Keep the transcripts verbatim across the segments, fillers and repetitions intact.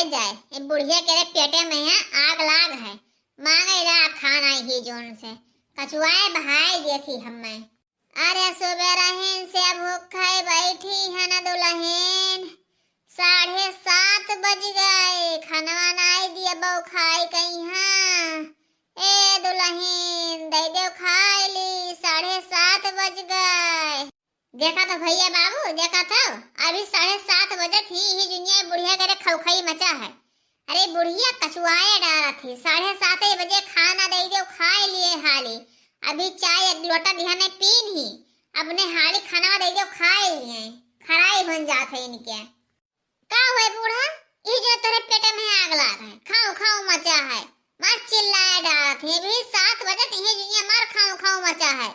जाए, ए बुढ़िया के रे पेटे में है आग लाग है, मांगे ला खाना ही जोन से, कचुआए बहाए देखी हमें। अरे सुबेरहिन से भूखे बैठी है ना दुलहिन, साढ़े सात बज गए, खानवा नाई दिया बहू खाई कहीं। हाँ, ए दुलहिन, दे दे खाई ली, साढ़े सात बज गए। देखा तो भैया बाबू, देखा तो, अभी साढ़े सात बजत ही, ही जुनिया बुढ़िया करे खौखई मचा है। अरे बुढ़िया कचुआए डारत ही, साढ़े सात बजे खाना दे दो, खाए लिए हाली। अभी चाय एक लोटा दिहा नहीं पीन ही, अपने हाली खाना दे दो, खाए लिए। खराई बन जात है इनके। का हुए बूढ़ा, ई जो तोरे पेटे में आग लाग है, खाऊ खाऊ मचा है, मार चिल्लाए डारत ही। अभी सात बजत ही जुनिया मार खाऊ खाऊ मचा है।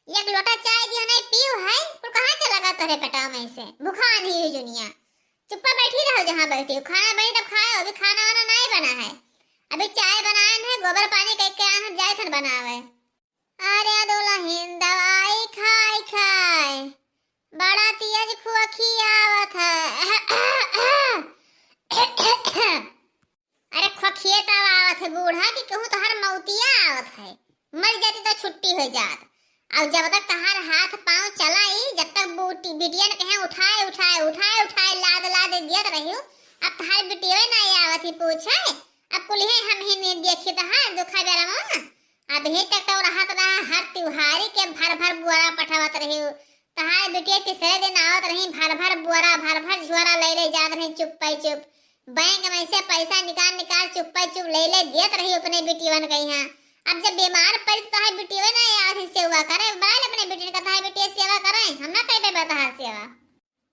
एक लोटा चाय दिहा नहीं पीऊ है, कुल कहाँ चला गया तोरे पेटा में से? भुखा नहीं है जुनिया। चुप्पा बैठी रहो जहाँ बैठी हो, खाना बनी तब खाए, अभी खाना वाना नहीं बना है। अभी चाय बनाए है, गोबर पानी कह के आन जाए थन बनावे। अरे दुलहिन दवाई खाए खाए बड़ा तेज खोखी आवत है। अरे खोखिए तब आवत है बूढ़ा कि कहूँ तोहर मौतिया आवत है, मर जाती तो छुट्टी हो जात। अब जब तक तहार हाथ पाँव चलाई, जब तक बूटी बिटियन कहे उठाए उठाए उठाए उठाए लाद लाद दियत रही, अब तहार बिटियवे ना आवत ही पूछे। अब कुलिहे हम ही नहीं देखी तहार दुखा बेरमवा। अभी तक तो रहत रहा हर त्योहारी के भर भर बुआरा पठावत रही। तहार बिटिया तीसरे दिन आवत रही, भर भर बुआरा, भर भर झोरा ले ले जात रही चुप्पे चुप। बैंक में से पैसा निकाल निकाल चुप्पे चुप ले ले दियत रही अपने बिटियवन के यहाँ। अब जब बीमार पड़ी तो तहार बिटियवे ना आवत रही सेवा करे, बुला ले अपने बिटियन का, तहार बिटिया सेवा करे, हम ना कर देबे तहार सेवा।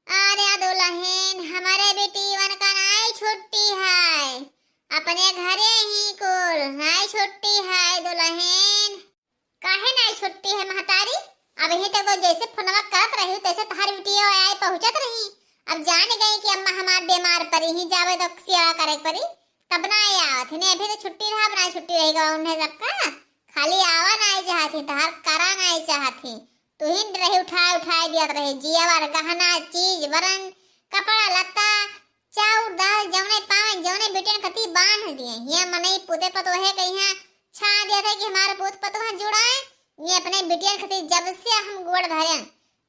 अरे दुलहिन, हमरे बिटियवन का नाई छुट्टी है, अपने घरे ही कुल नाई छुट्टी है दुलहिन। काहे नाई छुट्टी है महतारी? अबहीं तक तो जैसे फोनवा करत रही तैसे तहार बिटिया आए पहुँचत रही। अब जान गई कि अम्मा हमार बीमार पड़ी ही, जावे तो सेवा करे पड़ी, तब ना आए आवत ही। नहीं अभी तो छुट्टी रहा, अब ना छुट्टी रहेगा उन्हें सबका। खाली आवा नाई चाहत ही, तहार करा नाई चाहत ही। तुहिन रही उठाए उठाए दियत रही, जियावर गहना चीज वरन कपड़ा लत्ता चाउर दाल जौने पावे जौने बिटियन खती बांध दिए। हिया मनई पूते पतोहे कहिया छा दिया था कि हमारे पूत पतोह जुड़ाए। ये अपने बिटियन खती जब से हम गोड़ धरे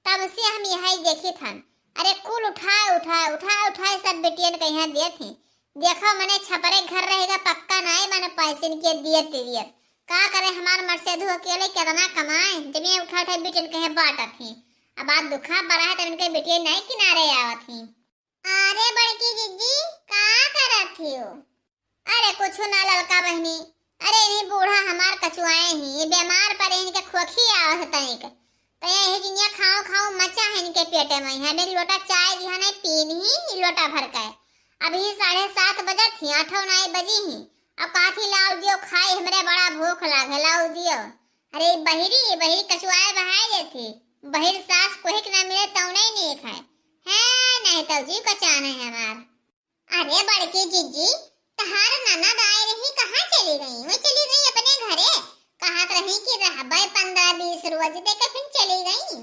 तब से हम यही देखी थन। अरे कुल उठाए उठाए उठाए उठाए सब बिटियन कहिया दिए थे। देखो मने छपरे घर रहेगा पक्का नाई मने पैसिन के दिए ते दिए। का करे हमार मर्सेधु अकेले कितना कमाए जब ये उठा उठा बिटियन कहे बांटत ही। अब बात दुखा बड़ा है तब इनके बिटिया नाई किनारे आवत ही। अरे बड़की जिज्जी, का करत हियो? अरे कुछु ना ललका बहिनी, अरे इन्हीं बूढ़ा हमार कचुआए ही, ये बीमार पड़े इनके खोखी आवत है तनिक, तो यही जिनिया खाओ खाओ मचा है इनके पेटे में, हम एक लोटा चाय दिहा नहीं पीन ही लोटा भर के। अभी साढ़े सात बजत ही, आठो नाई बजी ही, अब काथी लाओ दियो खाई, हमरे बड़ा भूख लागे, लाओ दियो। अरे बहिरी, बहिरी कचुआए बहाए देती, बहिर सास कोहिक ना मिले तौने नहीं खाए, है नहीं तो जी कचान है हमार। अरे बड़की जिज्जी, तहार ननद आए रही, कहाँ चली गई? वो चली गई अपने घरे, कहत रही कि रहबे पन्द्रह बीस रोज, देके फिर चली गई।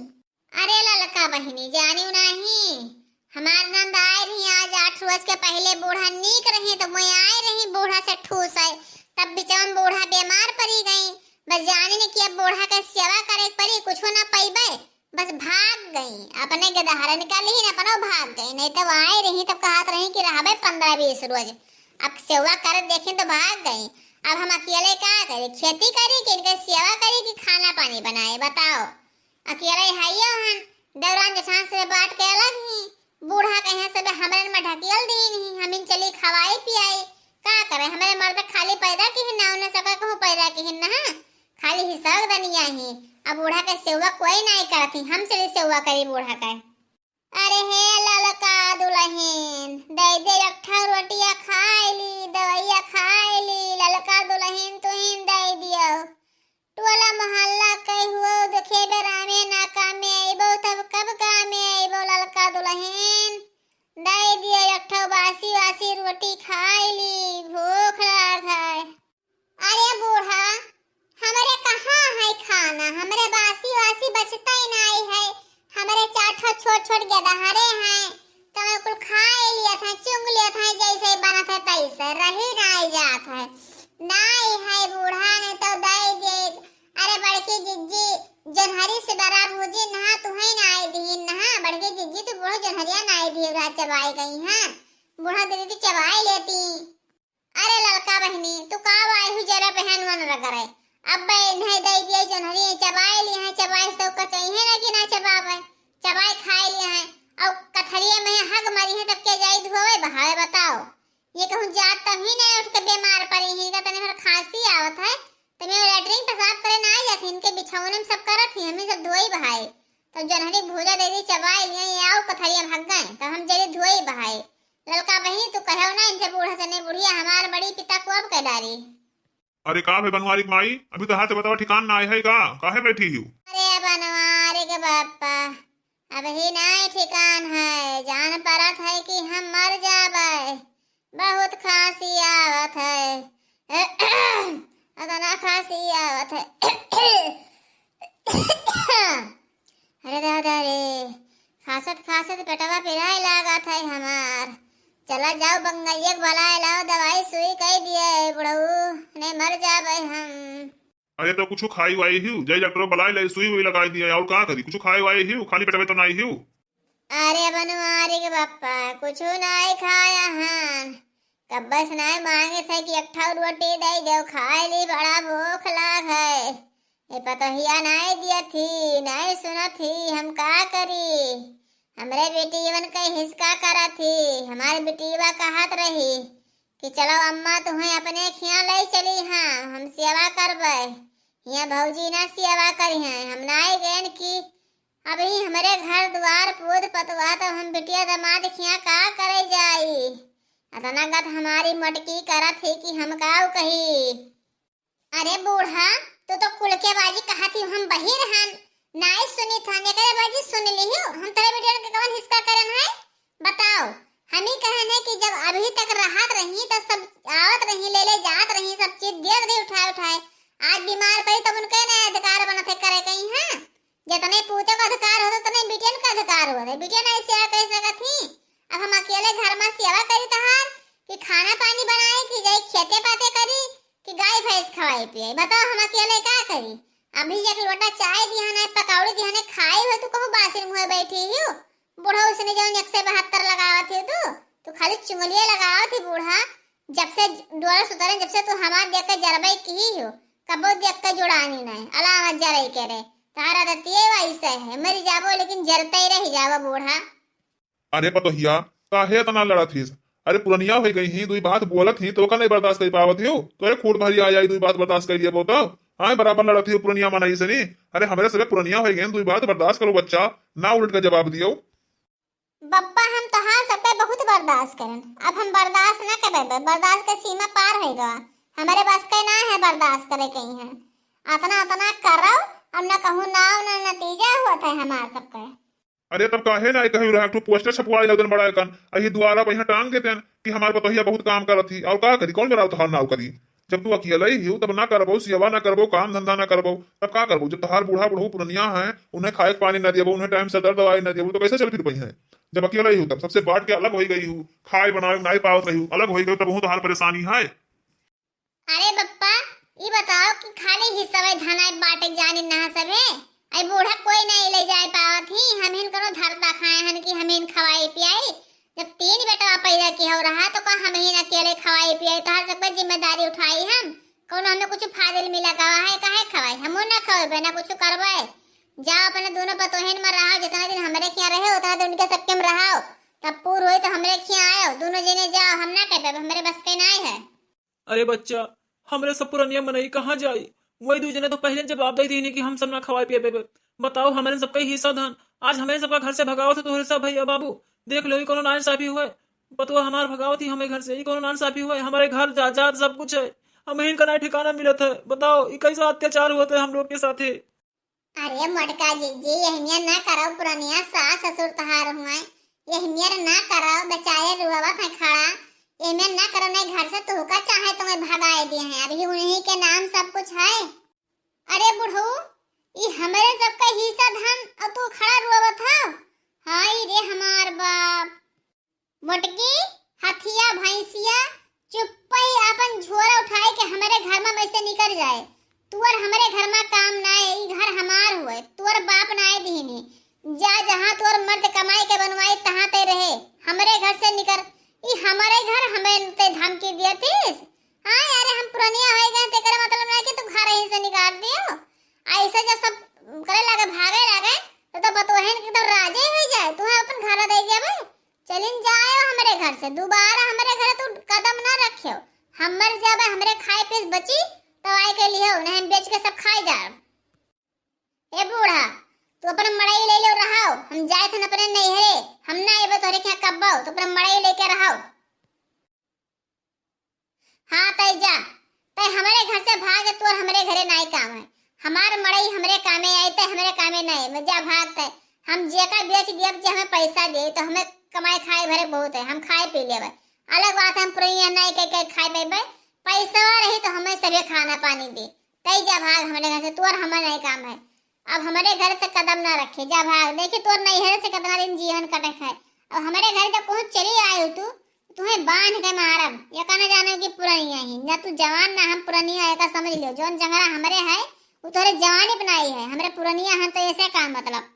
अरे ललका बहिनी, जानियो नाही, हमार ननद आए रही आज आठ रोज के पहले, बूढ़ा नीक रही तो वो आए रही बूढ़ा से ठूस है, तब बिचवन बूढ़ा बीमार पड़ी गई। बस जानिन कि अब बूढ़ा के सेवा करे के पड़ी, कुछो ना पइबे, बस भाग गई, अपने गदहरन का लीन अपनो भाग गई, नहीं तो आए रही तब कहत रही कि रहबे पन्द्रह बीस रोज। अब सेवा कर देखिन तो भाग गई। अब हम अकेले का करी, खेती करी कि इनके सेवा करी कि खाना पानी बनाए, बताओ। अकेले हइयो हन, दौरान जेठान से बांट के अलग ही, बूढ़ा कहे सब हमरे में ढकेल दीन ही, हमिन चली खवाई पियाई, का करे, हमरे मर्द खाली पैदा किहिन ना, उन्हें सबका कहूँ पैदा किहिन ना, खाली ही सग दनिया ही। अब बूढ़ा के सेवा कोई नाई करत ही, हम चली सेवा करी बूढ़ा के। अरे हे ललका दुलहिन, दे दे एक ठो रोटिया खाए ली, दवैया खाए ली, ललका दुलहिन तुहिन दे दियो। टोला मोहल्ला के हुओ देखे बे रामे ना कामे अइबो, तब कब कामे अइबो ललका दुलहिन? दे दियो एक ठो बासी वासी रोटी खाए ली, भूख लाग है। अरे बूढ़ा, हमरे कहाँ है खाना? हमरे बासी वासी बचते नाई है। हमरे चार ठो छोट छोट गदहरे हैं, तो मैं कुल खाए लिया था, चुंग लिया था, जैसे बनत है नाई है बूढ़ा, नहीं तो दे दे। अरे बड़की जिज्जी, जोन्हरी से बड़ा भूजी नहा तुहै नाई दिहिन नहा। बड़की जिज्जी तू बूढ़ा जोन्हरिया नाई दिहे रहा, चबाई गई है। बूढ़ा दीदी तू चबाई लेती। अरे ललका बहिनी, तू का बाई हु जरा पहन वन रगड़े। अब बे नहीं दे दिए जोन्हरी, चबाई ली है, चबाई से तो कचई है ना कि ना चबावे, चबाई खाए लिए है। और कथरिया में हग मरी है तब के जाई धोवे बहावे बताओ। ये कहूँ जात तब ही नहीं उठ के बीमार पड़ी ही, का तनी भर खांसी आवत है, तो मैं लेटरिन पेशाब करे ना जात ही, इनके बिछौने में सब करत ही, हमें सब धोई बहाए। तो जोन्हरी भूजा दे दी, चबाई लिए, ये आओ कथरिया भाग गए, तब हम जल्दी धोई बहाए। ललका बहिनी, तू कहो ना इनसे बूढ़ा से नहीं बुढ़िया, हमार बड़ी पिता को अब कह डारी। अरे का भे बनवारी के माई, अभी तो हाथ बतावा ठिकान ना आए है का, काहे बैठी हूँ? अरे बनवारी के बापा, अबही नाई ठिकान है, जान परत है कि हम मर जाबे। बहुत खांसी आवत है, अतना खांसी आवत है। अरे दादा रे, खांसत खांसत पेटवा पिराए लागत है हमार। चला जाओ बंगलिया के बुलाए लाओ, दवाई सुई कई दिए बुढ़ऊ, नहीं मर जाबे हम। अरे तो कुछ खाई वाई हिउ, जाई डॉक्टर बुलाए लाई, सुई वुई लगाई दिए, और का करी, कुछ खाई वाई हिउ, खाली पेटवे तो नाई हिउ। अरे बनवारी के बापा, कुछ नाई खाया हन, कब्बे से नाई मांगे थे कि एक ठो रोटी दे दो, खाए ली, बड़ा भूख लाग है। ए पतोहिया नाई दिया थी, नाई सुना थी, हम का करी? हमरे बेटीवन के हिसका करा थी, हमार बेटीवा कहत रही कि चलो अम्मा, तुहें अपने खिया ले चली, हाँ, हम सेवा करबे। हियाँ भौजी ना सेवा करी हैं, हम नाई गएन कि अबही हमरे घर दुआर पूत पतुआ, तो हम बिटिया दामाद खिया का करे जाई? अतना गत हमारी मोटकी करत ही कि हम काऊ कही। अरे बूढ़ा, तू तो कुल के बाजी कहत ही, हम बहिर हन, नाई सुनित हन, एकरे बाजी सुन लिहु, हम तोरे बिटिया के कवन हिसका करन है? बताओ, हम ही कहन है कि जब अभी तक रहत रही, तो सब आवत रही, ले ले जात रही, सब चीज देत रही उठाए उठाए। आज बीमार पड़ी, तब उनके ना अधिकार बनत है करे कहीं, हाँ? जितने पूते का अधिकार होत, उतने बिटियन का अधिकार होत है। बिटिया नहीं सेवा कर सकत ही। अब हम अकेले घर में सेवा करी तहार, कि खाना पानी बनाई, कि जाई खेते पाते करी, कि गाय भैंस खवाई पियाई? बताओ, हम अकेले का करी? अभी एक लोटा चाय दिहन है, पकौड़ी दिहन है, खाई हो, तू कहूँ बासिन मुँहे बैठी ही हो। बूढ़ा उसने जौन एक सौ बहत्तर लगावत ही तू, तू खाली चुंगलिया लगावत ही बूढ़ा। जब से डोलस उतरे, जब से तू हमार देख के जरबई की ही हो, कबो देख के जुड़ानी नहीं, अलावा जरई के रे। तारा दतिये वैसे है, मरी जाबो लेकिन जरते ही रह जाबो बूढ़ा। अरे पतोहिया, काहे इतना लड़त हिस? अरे पुरनिया हो गई ही, दुई बात बोलत ही, तो का नहीं बर्दाश्त कर पावत ही? तोरे खूट भरी आ जाई, दुई बात बर्दाश्त कर लिए तो। हाँ, बराबर लड़त ही पुरनिया मनई से नी। अरे हमरे सबे पुरनिया हो गए, दुई बात बर्दाश्त करो बच्चा, ना उलट के जवाब दियो। बप्पा, हम तोहार सबके बहुत बर्दाश्त करन, अब हम बर्दाश्त ना करबे, बर्दाश्त के सीमा पार हो गवा, हमरे बस के ना है बर्दाश्त करे कहीं है। अतना, अतना करब, अब ना कहूँ नाव ना नतीजा होत है हमार सबके। अरे तब काहे ना कहीं रहा, एक ठो पोस्टर छपवा लेते बड़ा एकन, अही दुआरा पर यहाँ टांग देते हैं कि हमार पतोहिया बहुत काम करत ही, और का करी, कौन बनाओ तोहार नाव करी? जब तू अकेले ही हो, तब ना करबो, सेवा ना करबो, काम धंधा ना करबो, तब का करबो? जब तोहार बूढ़ा बुढ़ऊ पुरनिया है, उन्हें खाए के पानी ना देबो, उन्हें टाइम से दर दवाई ना देबो, तो कैसे चल फिर पई है? जब अकेले ही हो, तब सबसे बांट के अलग हो गई हो, खाए बनाए नाई पावत रही हो, अलग हो गई, तब तोहार परेशानी है। अरे बप्पा, ई बताओ कि खाली हिस्सा धनाई बांटे जानी ना सबे? आई बूढ़ा कोई नहीं ले जाए पावत ही, हम हिन कोनो धरता खाए हन कि हम हिन खवाई पियाई? जब तीन बेटवा पैदा की हो रहा, तो का हम ही अकेले खवाई पियाई, तोहर सबके जिम्मेदारी उठाई हम? कौनो हमें कुछ फाजिल मिला गवा है, काहे खवाई? हमहू ना खवेबे, ना कुछ करबे। जाओ अपने दोनों पतोहिन में रहो, जितना दिन हमरे खिया रहे, उतना दिन उनके सबके में रहो। तब पूर होई तो हमरे खिया आयो, दोनों जने जाओ, हम ना कहबे, हमरे बस के नाई है। अरे बच्चा, हमरे सब पुरनिया मनई कहाँ जाई? वही दू जने तो पहले जवाब दे दीनी कि हम सब ना खवाए पिए बेबे। बताओ, हमरे सबका हिस्सा धन, आज हमरे सबका घर से भगावत है तोहरे सब भैया बाबू। देख लो, ई कोनो नाइंसाफी हुए। बतुआ हमार भगावत ही हमें घर से, ई कोनो नाइंसाफी हुए। हमारे घर जायदाद सब कुछ है, हम इनका ना ठिकाना मिलत है। बताओ, ई कैसा अत्याचार हुआ था हम लोग के साथे? अरे मोटका जीजी, यह मेर ना करो, पुरनिया सास ससुर तहार हुए, यह मेर ना करो, बेचारे रुआवत है खड़ा, यह मेर ना करो, नहीं घर से तुहका चाहे तुम्हें भगाए दिए हैं, अभी उन्हीं के नाम सब कुछ है। अरे बुढ़ऊ, ई हमरे सबका हिस्सा धन और तू खड़ा रुआवत हो? हाय रे हमार बाप। मोटकी, हथिया भैंसिया, चुप्पई आपन झोरा उठाए के हमरे ऐसे निकर जाए। तुअर हमरे घर मा काम नाय, ई घर हमार हुए, तुअर बाप नाय दीनी। जा, जहाँ तुअर मर्द कमाई के बनवाई, तहाँ ते रहे। हमरे घर से निकर, ई हमरे घर, हमें ते धमकी दिया थीस। हाँ यार, हम पुरनिया हो गए, तेकर मतलब ना कि तू घर ही से निकाल दियो। ऐसे जब सब करे लागे, भागे लागे, तो, तो बतोहन के तो राजे हो जाए, तू अपन घर दे जाबे। चलिन जायो हमरे घर से, दोबारा हमरे घर तू कदम ना रखियो। हम मर जाबे, हमरे खाए पे बची, तो आए के लिए हो, नहीं हम बेच के सब खाए जाब। ए बूढ़ा, तू अपन मड़ई ले लो रहाओ, हम जाए थन अपने नैहरे, हम ना एबे तोहरे के यहाँ कब्बो, तू अपन मड़ई लेके रहाओ। हाँ, तै जा, तै हमरे घर से भाग, तोर हमरे घरे नाई काम है। हमार मड़ई हमरे कामे आई, तै हमरे कामे नाई, मैं जा भाग तै। हम जेका बेच दियब, जे हमें पैसा दे, तो हमें कमाए खाए भरे बहुत है, हम खाए पी लेबे। अलग बात है, हम पुरनिया नाई के, के खाए पेबे, पैसा रही तो हमें सभे खाना पानी दे। तै जा भाग हमरे घर से, तोर हमर नाई काम है। अब हमरे घर से कदम ना रखे, जा भाग। देखी तोर नैहर से कितना दिन जीवन कटे है। अब हमरे घर जब पहुँच चली आए हो तू, तुम्हें बांध के मारब। ये का ना जाने कि पुरनिया ही, ना तू जवान ना हम पुरनिया, एका समझ लियो। जौन जंगरा हमरे है, वो तोरे जवानी बनाई है, हमरे पुरनिया हैं तो ऐसे का मतलब।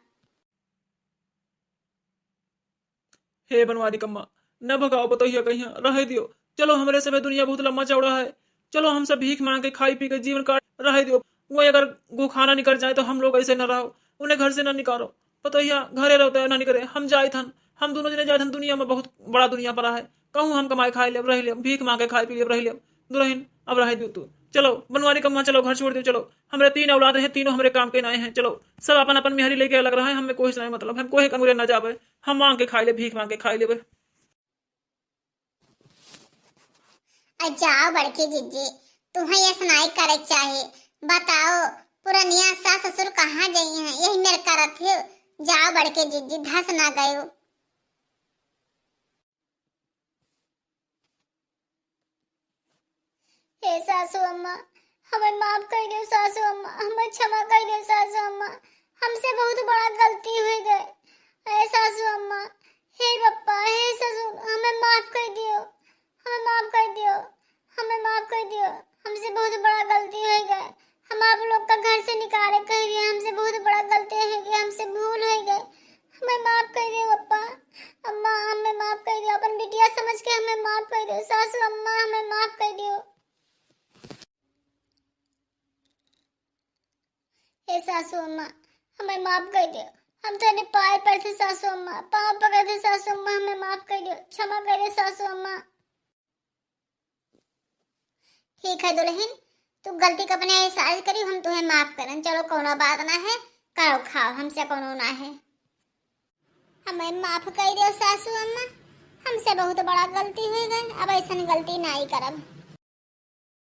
हे बनवारी कम्मा, न भगाओ पतोहिया कहिया, रहे दियो। चलो, हमरे समय दुनिया बहुत लम्बा चौड़ा है। चलो, हम सब भीख मांग के खाई पी के जीवन काट, रहे दियो। वो अगर गोखाना निकल जाए तो हम लोग ऐसे न रहो, उन्हें घर से न निकालो। पतोहिया घरे रहते ना निकले, हम जाए थन, हम दोनों जने जाए थन। दुनिया में बहुत बड़ा दुनिया पड़ा है, कहूँ हम कमाए खाए लेब, रह लेब, भीख मांग के खाए पी लेब, रह लेब। दुल्हन, अब रहे दियो तू। चलो, बनवारी कम्मा, चलो, घर छोड़ दियो, चलो। हमरे तीन औलाद हैं, तीनों हमरे काम के नाए हैं। चलो, सब अपन अपन मेहरी लेके अलग रहे, हमें कोई से नहीं मतलब, हम कोई के अंगुरे ना जाबे, हम मांग के खाए ले, भीख मांग के खाए लेबे। आ जाओ बड़की जिज्जी, तुम्हें ये सुनाई करे के चाही। बताओ, पुरनिया सास ससुर कहाँ गई हैं? यही मेर करत हो। जाओ बड़की जिज्जी, धस ना गयो। हे सासू अम्मा, हमें माफ कर दो सासू अम्मा, हमें क्षमा कर दो सासू अम्मा, हमसे बहुत बड़ा गलती हो गए। हे सासू अम्मा, हे पप्पा, हे ससुर, हमें माफ कर दियो, हमें माफ कर दियो, हमें माफ कर दियो, हमसे बहुत बड़ा गलती हो गए। हम आप लोग का घर से निकाले कह दिए, हमसे बहुत बड़ा गलती हो गई, हमसे भूल हो गए, हमें माफ कर दियो पप्पा, अम्मा, हमें माफ कर दियो, अपन बिटिया समझ के हमें माफ कर दियो सासू अम्मा, हमें माफ कर दियो। हे सासू अम्मा, हमें माफ कर दियो, हम तोहरे पाँव पड़ते सासू अम्मा, पाँव पकड़ते सासू अम्मा, हमें माफ कर दियो, क्षमा कर दे सासू अम्मा। ठीक है दुल्हन, तू गलती का अपने एहसास करी, हम तुम्हें माफ करन। चलो, कोनो बात ना है, करो खाओ, हमसे कोनो ना है। हमें माफ कर दो सासू अम्मा, हमसे बहुत बड़ा गलती हो गई, अब ऐसन गलती नाई करब।